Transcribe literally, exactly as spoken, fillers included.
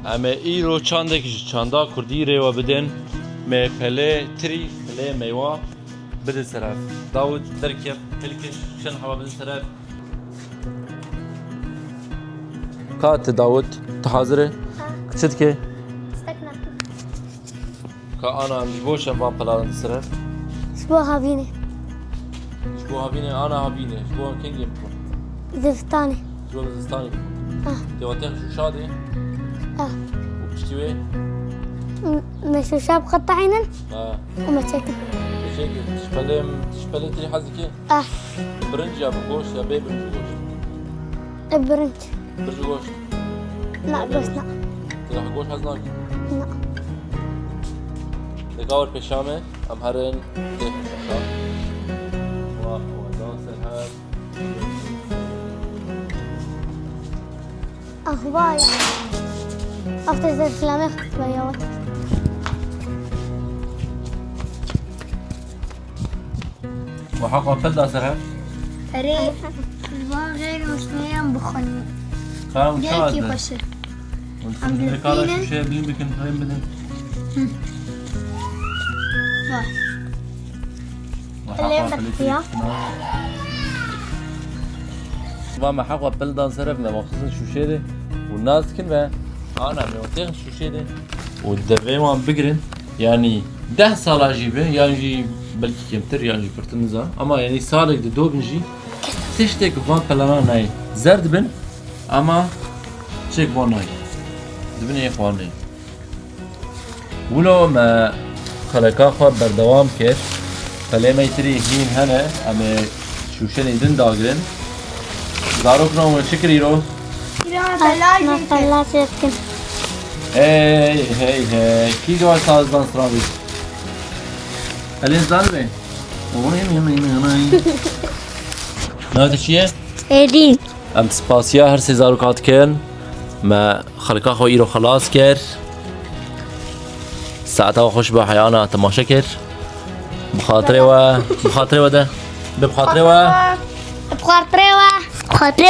Em ê îro çandek ji çanda kurdî rê we bidin. Me pelê tirî, pelê meywa bidin ser ev. Dawid, derkef, hilkin, şen hava bidin ser ev. Ka ti Dawid, ti hazir e? Çi dike? Stek nakim. Ka ana, em ji bo çend van pelanan diserin? Ji bo havînê. Ji bo havînê, ana havînê. Ji bo kengê bikun? Zivistanê. Ji bo zivistanê bikun. Ah. Tê watê şûşa dê? Ah. Û piştî wê? M-, me şûşa biqeteynin. Ha. Û me çekin. Teşekkür. Tişpelê, tişpelê tirî hez dike? Ah. Birinc ya bi goşt ya bê birinc bi goşt? E, birinc. Birinc bi goşt. Na, goşt na. Tira goşt hez nake. Na. Deka wir pêşa me, em herin tê pêşa. Wah, wah, dan ser her. Axbay. After the Islamê xutbe ya. Û heqa pil da ser hev? Erê, ji van xêr û şûşeyan bixwin. Ka û Gelkî çadir. Xweş e. Hûn Em dixwin vê kara dibînin. Şûşeyê bilîn bikin, rên bidin. Hı. Vay. Û Lê heqa pil bixtiya. Çikna. Va me heqa pil dan ser hev, me xistin şûşeyê de û nas dikin ve ana me têxin şûşeyê de. Û devê wan bigirin, yanî deh sala jî be, yan jî belkî kêmtir, yan jî pirtir, nizanim. Ama yanî salek di do bin jî tiştek van pelana nayê. Zer dibin, ama çek van nayê. Dibin ê xwarinê. Wilo me xeleka xwe berdewam kir. Pelê me tirî hîn hene, em ê şûşenê din dagirin. Zarokno, we çi kirî ro? Îro me pelaş me dikin. Pelaş dikin. Hey, hey, hey. Kî di wal sazdan stranî? Elê zan be. Oy, oy, oy, oy, oy. Navê te çi ye? Êdîn. Em spasiya her sê zaroka dikin. Me xelka xwe îro xelas kir. Saeta xweş be heyana temaşe kir. Bi xatirê we, bi xatirê we de. Bi xatirê we. Bi xatirê we. Bi xatirê